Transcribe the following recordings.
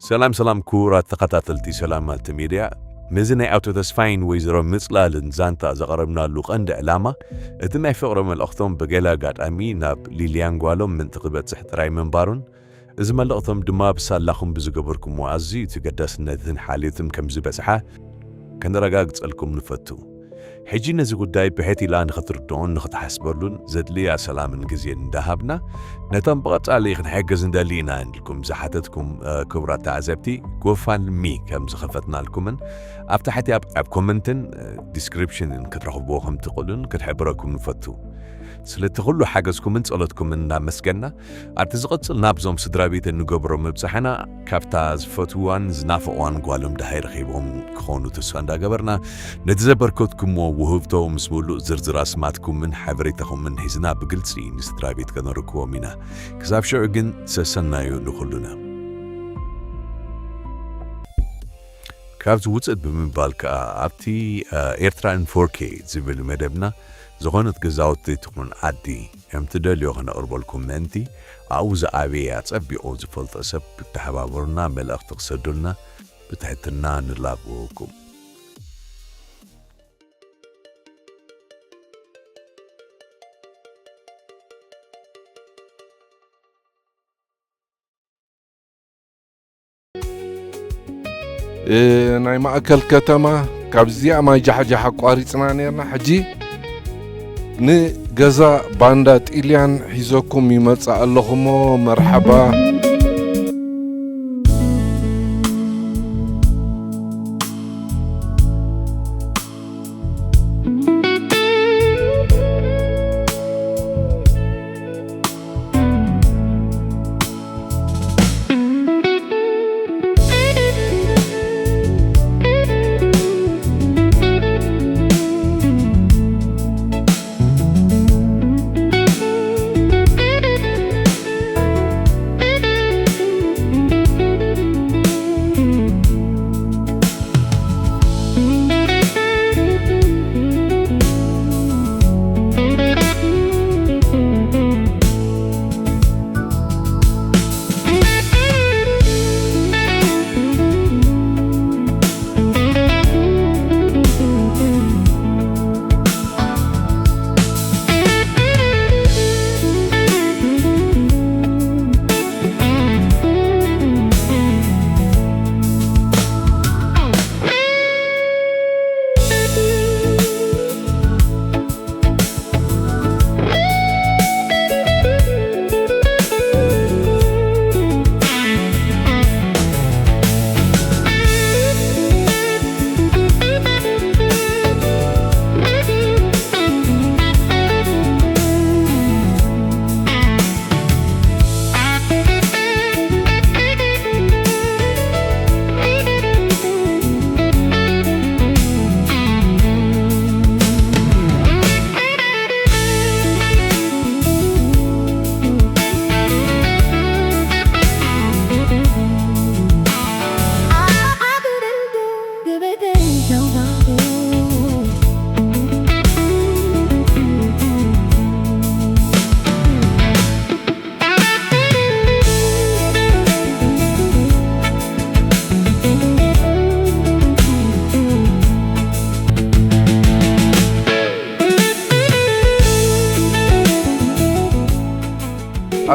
ሰላም ሰላም ክቡራት ተኸታተልቲ ሰላም ማልቲ ሚድያ። ነዚ ናይ ኣቶ ተስፋይን ወይዘሮ ምጽላልን ዛንታ ዘቕረብናሉ ቀንዲ ዕላማ፣ እቲ ናይ ፍቕሪ መልእኽቶም ብገለ ኣጋጣሚ ናብ ሊልያን ጓሎም ምእንቲ ክበጽሕ ጥራይ ምንባሩን፣ እዚ መልእኽቶም ድማ ብሳላኹም ብዝገበርኩምዎ ኣዝዩ እቲ ገዳስነትን ሓልዮትን ከም ዝበጽሓ ከነረጋግጸልኩም ንፈቱ። ሕጂ ነዚ ጉዳይ ብሕት ኢላ ንኽትርድኦን ንኽትሓስበሉን ዘድልያ ሰላምን ግዜን እንዳሃብና፣ ነቶም ብቐጻሊ ክንሕግዝ እንደሊ ኢና እንድልኩም ዝሓተትኩም፣ እ፣ ክቡራት ተዓዘብቲ፣ ጎፋንሚ ከም ዝኸፈትናልኩምን ኣብ ታሕቲ ኣብ፣ ኣብ ኮመንትን፣ እ፣ ዲስክሪፕሽንን ክትረኽብዎ ከም ትኽእሉን ክትሕብረኩም ንፈቱ። ስለቲ ኩሉ ሓገዝኩምን ጸሎትኩምን እናመስገና፣ ኣብቲ ዝቕጽል ናብዞም ስድራ ቤት እንገብሮ ምብጻሕና፣ ካብታ ዝፈትውዋን ዝናፍቕዋን ጓሎም ደሃይ ረኺቦም ክኾኑ ተስፋ እንዳገበርና፣ ነቲ ዘበርከትኩምዎ ውህብቶ ምስ ምሉእ ዝርዝር ኣስማትኩምን ሓበሬታኹምን ሒዝና ብግልጺ ንስድራ ቤት ከነርክቦም ኢና። ክሳብ ሽዑ ግን ሰሰናዩ ንኹሉና። ካብዚ ውጽእ ብምባል ከኣ ኣብቲ፣ እ፣ ኤርትራ ኢን ፎር ኬ ዝብል መደብና ዝኾነት ገዛውቲ ትኹን ዓዲ ከም ትደልዮ ከነቕርበልኩም ምእንቲ ኣብኡ ዝኣበየ ኣጸቢቑ ዝፈልጦ ሰብ ክተሓባበሩና መልእኽቲ ክሰዱልና ብትሕትና ንላበወኩም። እ፣ ናይ ማእከል ከተማ ካብዚኣ ማይ ጃሕጃሕ ኣቋሪጽና ኔርና። ሕጂ ንገዛ ባንዳ ጢልያን ሒዘኩም ይመጽእ ኣለኹሞ፣ መርሓባ።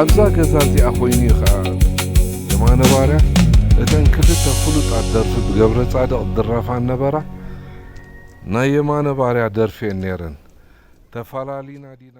ኣብዛ ገዛ እዚኣ ኮይኑ እዩ ኸዓ የማነ ባርያ እተን ክልተ ፍሉጣት ደርፊ ብገብረ ጻድቕ ዝድረፋ ነበራ። ናይ የማነ ባርያ ደርፊ እየን ነይረን። ተፋላሊና ዲና?